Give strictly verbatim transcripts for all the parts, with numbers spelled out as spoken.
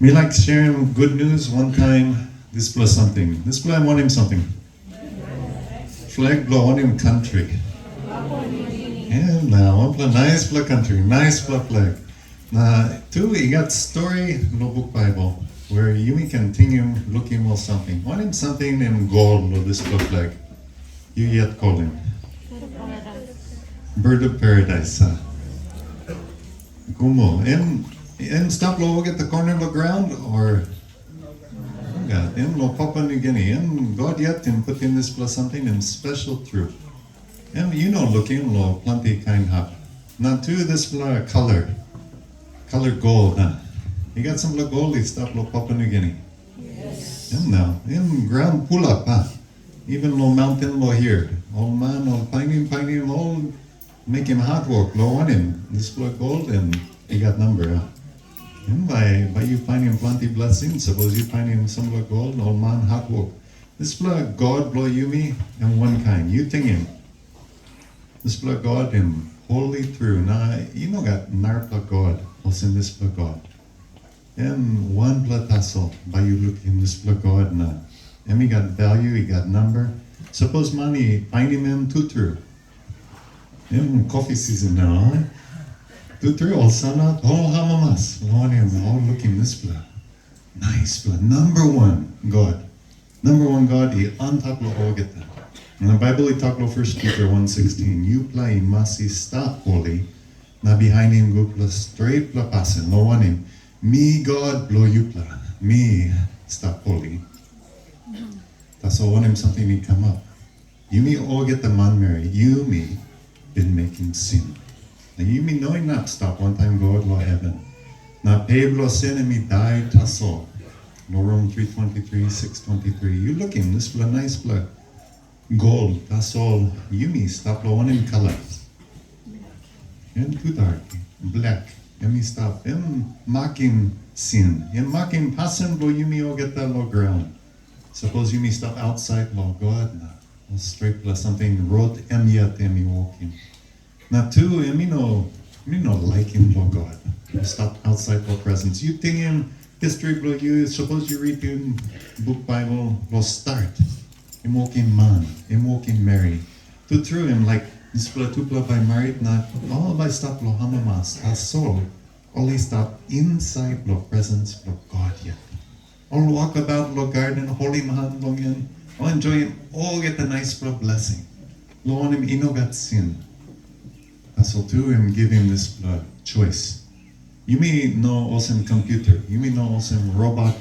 Mi laik sharing good news one time. Dispela samting. Dispela em wanem samting? Flag bilong wanem country? Em na wanpela naispela country, naispela flag. Na tu i gat stori long buk Bible where yumi ken tingim, lukim ol samting. Wanem samting em gol long dispela flag? Yu yet kolim Bird of Paradise, ha? Kumo, em, em stap long olgeta kona long graun, o? Em long Papua New Guinea. Em God yet em putim dispela samting em spesel tru. Em yu no lukim long planti kain hap. Na tu dispela color, color gol, na i gat sampela gol i stap long Papua New Guinea. Em nau, em graun pulap, ha? Even long mountain long hia, ol man ol painim, painim, ol mekim hatwok long wanem, dispela gol em i gat namba, a? Em bai, bai yu painim planti blesing, sapos yu painim sampela gol, ol man hatwok. Dispela God bilong yumi, em wankain, yu tingim. Dispela God em holi tru, na i no gat narapela God olsem dispela God. Em wanpela tasol, bai yu lukim dispela God na. Em i gat value, i gat namba. Sapos man i painim em tutru. Em kofi season nau, eh? Tutru, ol sanap, ol amamas. Long wanem, ol lukim dispela. Naispela, number one God. Number one God i antap long olgeta. Na Bible i tok long First Peter one sixteen, yupela i mas i stap holi, na bihainim gutpela stretpela pasin, long wanem, mi God bilong yupela, mi stap holi. Tasol wanem samting i kamap? Yumi olgeta manmeri, yumi bin mekim sin. Na yumi no inap stap wantaim God long heven. Na pe bilong sin em i dai tasol. Long Rom three twenty-three, six twenty-three, yu lukim dispela naispela gol, tasol yumi stap long wanem kala? Em tudak, blek, em i stap, em makim sin, em makim pasin bilong yumi olgeta long graun. Sapos yumi stap ausait long God na, ol stretpela samting rot em yet em i wokim. Na tu, em i no, em i no laikim long God. Em stap ausait long presens. Yu tingim history bilong yu, sapos yu ritim buk Bible, long start. Em wokim man, em wokim meri. Tutru, em laik dispela tupela bai marit, na ol bai stap long amamas, tasol ol i stap insait long presens bilong God yet. Ol wokabaut long garden, holim han long en, ol enjoyim olgeta naispela blesing. Long wanem, i no gat sin. Tasol tu em givim dispela choice. Yumi no olsem computer, yumi no olsem robot.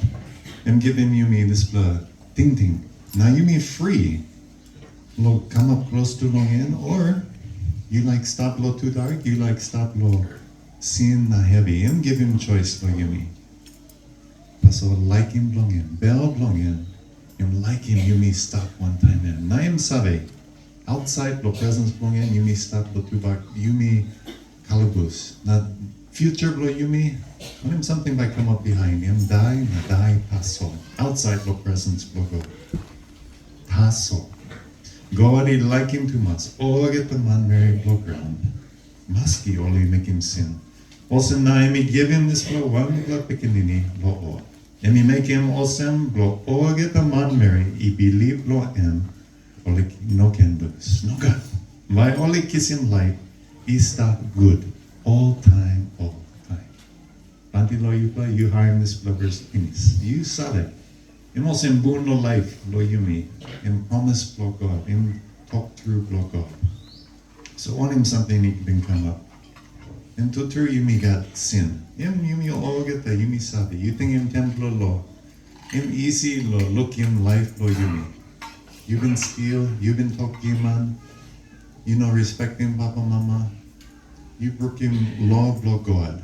Em givim yumi dispela tingting. Na yumi free long kamap klostu long en, o yu laik stap long tudak, yu laik stap long sin na hevi. Em givim choice long yumi. Tasol laikim bilong en, bel bilong en, em laikim yumi stap wantaim em. Na em save, ausait long presens bilong en, yumi stap long tudak, yumi kalabus. Na future bilong yumi, wanem samting bai kamap bihain, em dai na dai tasol, ausait long presens bilong God. Tasol, God i laikim tumas olgeta manmeri bilong graun, maski ol i mekim sin. Olsem na em i givim dispela wanpela pikinini long ol. Em i mekim olsem, bilong olgeta manmeri i bilip long em, ol i no ken lus. Nogat. Bai ol i kisim laip i stap gut oltaim, oltaim. Planti long yupela, yu harim dispela ves pinis. Yu save, em olsem bun long laip long yumi, em promis bilong God, em tok tru bilong God. So wanem samting i bin kamap? Em tutru yumi gat sin. Em yumi olgeta yumi save. Yu tingim tenpela lo, em isi long lukim laip bilong yumi. Yu bin stil, yu bin tok giaman, yu no respektim papa mama, yu brukim lo bilong God.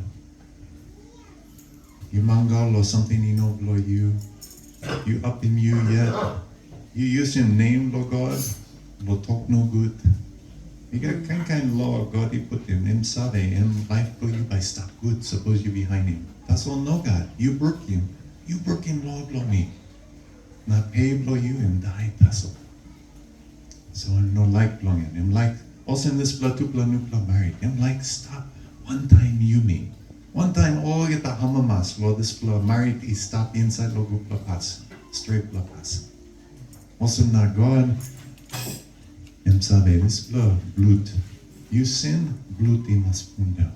Yu mangal long samting i no bilong yu. Yu apim yu yet. Yu yusim nem bilong God long tok nogut. I gat kain kain lo God i putim, em save, em laip bilong yu bai stap gut sapos yu bihainim. Tasol nogat, yu brukim, yu brukim lo bilong mi. Na pe bilong yu em dai tasol. So em no laik bilong en. Em laik, olsem dispela tupela nupela marit, em laik stap wantaim yumi. Wantaim olgeta amamas long dispela marit i stap insait long gutpela pasin, stretpela pasin. Olsem na God em save dispela blut, yu sin, blut i mas pundaun.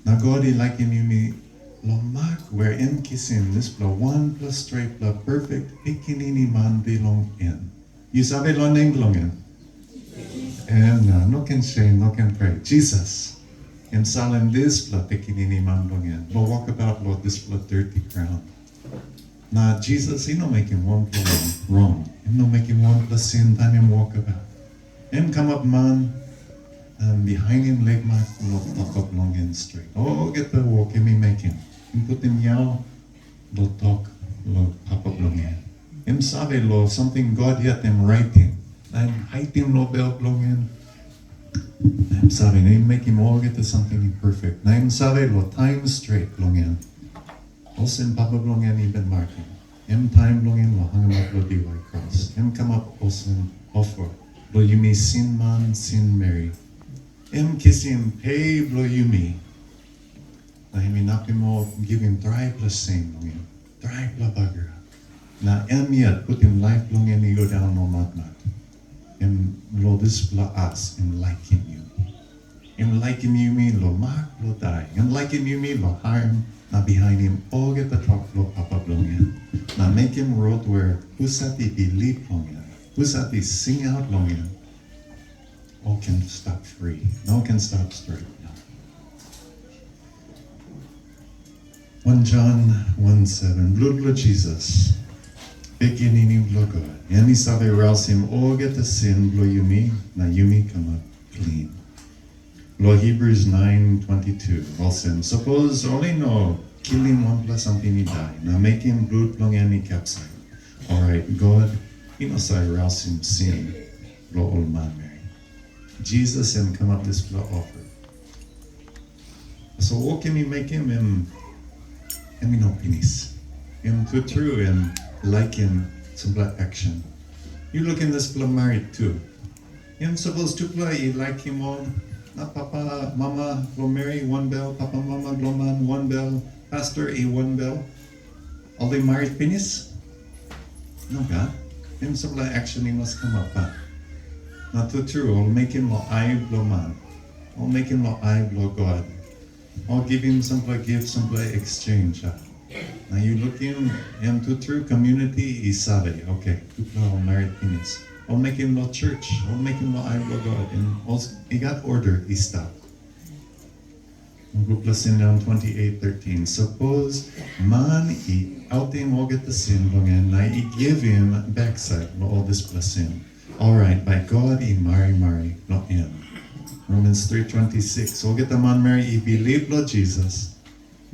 Na God i laikim yumi long mak we em kisim dispela wanpela stretpela perfect pikinini man bilong en. Yu save long nem bilong en? Em na no ken sem, no ken pret. Jisas. Em salim dispela pikinini man bilong en long wokabaut long dispela dirty graun. Na Jisas i no mekim wanpela rong. Em no mekim wanpela sin taim em wokabaut. Em kamap man, em bihainim likmak long Papa bilong en stret. Olgeta wok em i mekim, em putim yau long tok long Papa bilong en. Em save long samting God yet em raitim, na em haitim long bel bilong en. Na em save, na em mekim olgeta samting i perfect. Na em save long taim stret bilong en. Olsem Papa bilong en i bin makim. Em taim bilong en long hangamap long diwai kros. Em kamap olsem ofa bilong yumi sin man, sin meri. Em kisim pe bilong yumi. Na em inapim ol givim traipela sem long em, traipela bagarap. Na em yet putim laip bilong en i go daun long matmat. Em long dispela as em laikim yumi. Em laikim yumi long mak bilong dai. Em laikim yumi long harim na bihainim olgeta tok bilong Papa bilong en. Na mekim rot we husat i bilip long en, husat i singaut long en, ol ken stap fri, na ol ken stap stret. Wan Jon wan seven, blut bilong Jisas, Pikinini bilong God, em i save rausim olgeta sin bilong yumi, na yumi kamap klin. Long Hebrews nine twenty-two, olsem, sapos ol i no kilim wanpela samting i dai, na mekim blut bilong en i kapsait, orait God i no save rausim sin bilong ol manmeri. Jisas em kamap dispela ofa. So wok em i mekim, em, em i no pinis. Em tutru em laikim sampela action. Yu lukim dispela marit tu. Em sapos tupela i laikim ol, na papa, mama bilong meri wanbel, papa, mama bilong man wanbel, pastor i wanbel, ol i marit pinis? Nogat. Em sampela action i mas kamap, a? Na tutru, ol mekim long ai bilong man, ol mekim long ai bilong God, ol givim sampela gift, sampela exchange, a? Na yu lukim, em tutru community i save, oke, tupela ol marit pinis. Ol mekim long church, ol mekim long ai bilong God, em ol i gat order i stap. Gutpela sindaun twenty-eight thirteen. Sapos man i autim olgeta sin bilong en na i givim baksait long ol dispela sin, orait bai God i marimari long em. Romans three twenty-six. Olgeta manmeri i bilip long Jisas,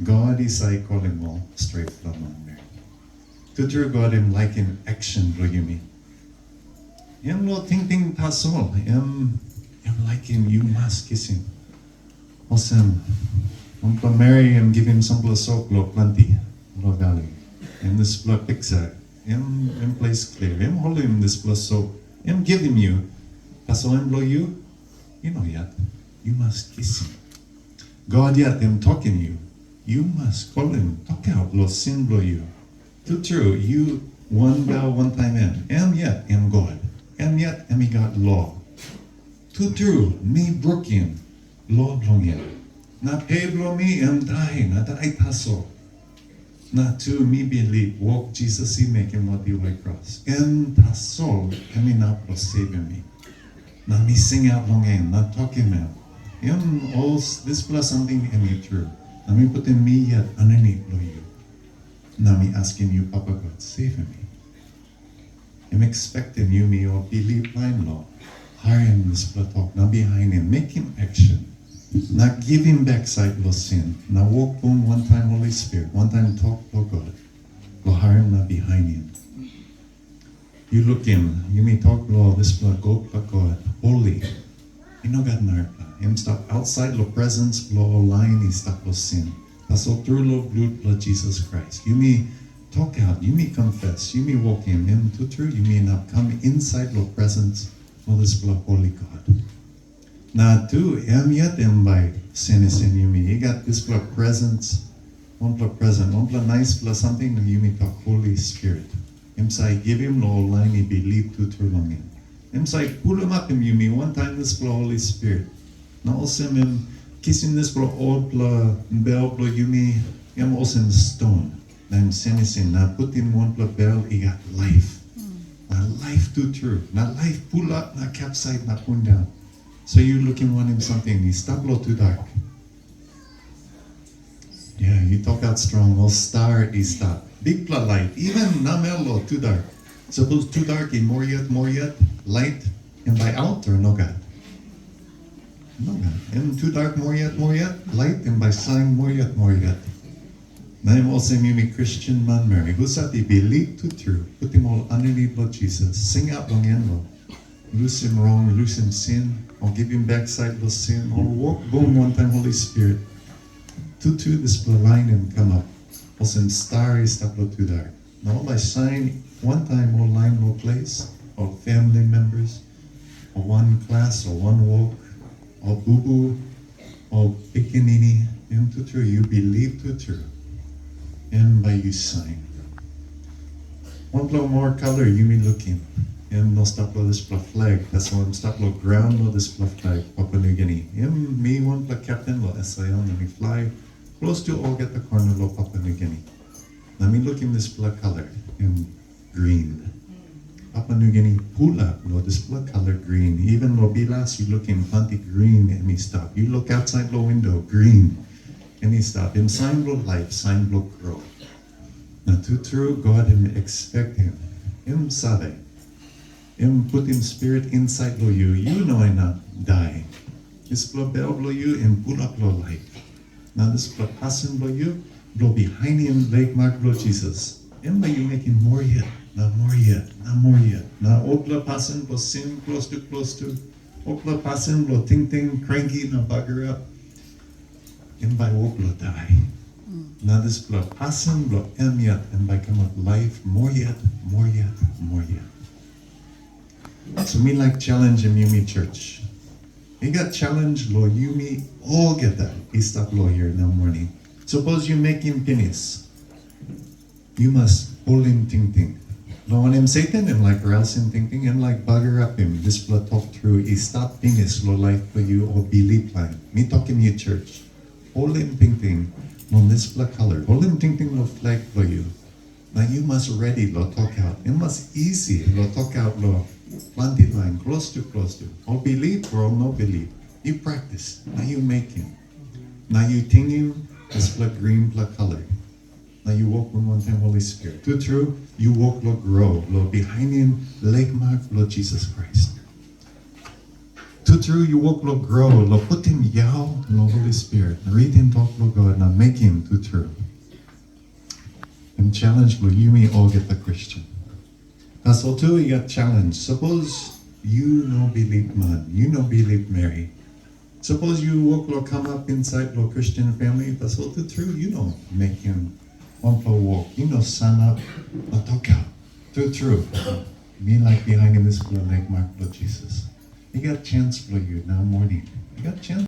God i save kolim ol stretpela manmeri. Tutru God em laikim action bilong yumi. Em no tingting tasol, em, em laikim yu mas kisim. Olsem, wanpela meri em givim sampela sop long planti long valley. Em dispela piksa, em, em ples klia, em holim dispela sop, em givim yu. Tasol em bilong yu, i no yet. Yu mas kisim. God yet em tokim yu, yu mas kolim tokaut long sin bilong yu. Tutru, yu wanbel wantaim em. Em yet em God. Em yet em i gat lo. Tutru, mi brukim lo bilong en. Na pe bilong mi em dai, na dai tasol. Na tu mi bilip wok Jisas i mekim long diwai kros. Em tasol em inap long sevim mi. Na mi singaut long em, na tokim em, em ol s-, dispela samting em i tru. Na mi putim mi yet aninit long yu. Na mi askim yu, Papa God, sevim mi. Em expectim yumi ol bilip lain long harim dispela tok, na bihainim, mekim action, na givim baksait long sin, na wok bung wantaim Holi Spirit, wantaim tok bilong God, long harim na bihainim. Yu lukim, yumi tok long dispela gutpela God, holi. I no gat narapela. Em stap ausait long presens bilong ol lain i stap long sin. Tasol tru long blut bilong Jisas Krais, yumi tokaut, yumi confess, yumi wokim em tutru, yumi inap kam insait long presens bilong dispela holi God. Na tu, em yet em bai senisim yumi. I gat dispela presence, wanpela present, wanpela naispela samting na yumi tok Holy Spirit. Em save givim long ol lain i bilip tru tru long em. Em save pulimapim yumi wantaim dispela Holy Spirit. Na olsem em kisim dispela olpela bel bilong yumi, em olsem ston. Na em senisim na putim wanpela bel i gat laip. Na laip tru tru. Na laip pulap na kapsait na pundaun. So yu lukim wanem samting i stap long tudak? Ya, yu tokaut strong, ol star i stap. Bikpela lait, even namel long tudak. Sapos tudak i moa yet, moa yet, lait em bai aut, o nogat? Nogat. Em tudak moa yet, moa yet, lait em bai sain moa yet, moa yet. Na em olsem yumi Kristen manmeri, husat i bilip tru tru, putim ol aninit long Jisas, singaut long en long lusim rong, lusim sin, o givim baksait long sin, o wok bung wantaim Holi Spirit. Tru tru dispela lain em kamap, olsem star i stap long tudak. Na ol bai sain wantaim ol lain long ples, ol famili members, o wan klas, o wan wok, o bubu, o pikinini, em tru tru yu bilip tru tru, em bai yu sain. Wanpela moa kala yumi lukim, em no stap long dispela flag, tasol em stap long graun long dispela flag, Papua Niugini. Em mi wanpela kepten long S I L na mi flai klostu olgeta kona long Papua Niugini. Na mi lukim dispela kala, em grin. Papua Niugini pulap long dispela kala grin. Even long bilas yu lukim planti grin em i stap. Yu luk ausait long windo, grin em i stap. Em sain bilong laip, sain bilong gro. Na tru tru, God em expectim, em save, em putim spirit insait long yu, yu no inap dai. Dispela bel bilong yu em pulap long laip. Na dispela pasin bilong yu bilong bihainim lek mak bilong Jisas, em bai yu mekim moa yet, na moa yet, na moa yet. Na olpela pasin bilong sin klostu klostu, olpela pasin bilong tingting kranki na bagarap, em bai wok long dai. Na dispela pasin bilong em yet, em bai kamap laip moa yet, moa yet, moa yet. So mi laik challengim yumi church. I gat challenge long yumi olgeta i stap long hia nau moning. Sapos yu mekim pinis, yu mas holim tingting. Long wanem, Satan em laik rausim tingting, em laik bagarapim dispela tok tru i stap pinis long laip bilong yu o bilip lain. Mi tokim yu church, holim tingting long dispela kala, holim tingting long flag bilong yu. Na yu mas redi long tokaut. Em mas isi long tokaut long planti lain, klostu klostu. Ol bilip o ol no bilip, yu praktis, na yu mekim. Na yu tingim dispela grinpela kala. Na yu wok wantaim Holi Spirit. Tru tru, yu wok long gro, long bihainim lek mak bilong Jisas Krais. Tru tru, yu wok long gro, long putim yau long Holi Spirit, na ritim tok bilong God, na mekim tru tru. Em challenge bilong yumi olgeta Kristen. Tasol tu i gat challenge. Sapos yu no bilip man, yu no bilip meri, sapos yu wok long kamap insait long Kristen famili, tasol tru tru yu no mekim wanpela wok, yu no sanap na tokaut. Tru tru, mi laik bihainim dispela lek mak bilong Jisas. I gat chens bilong yu nau moning. I gat chens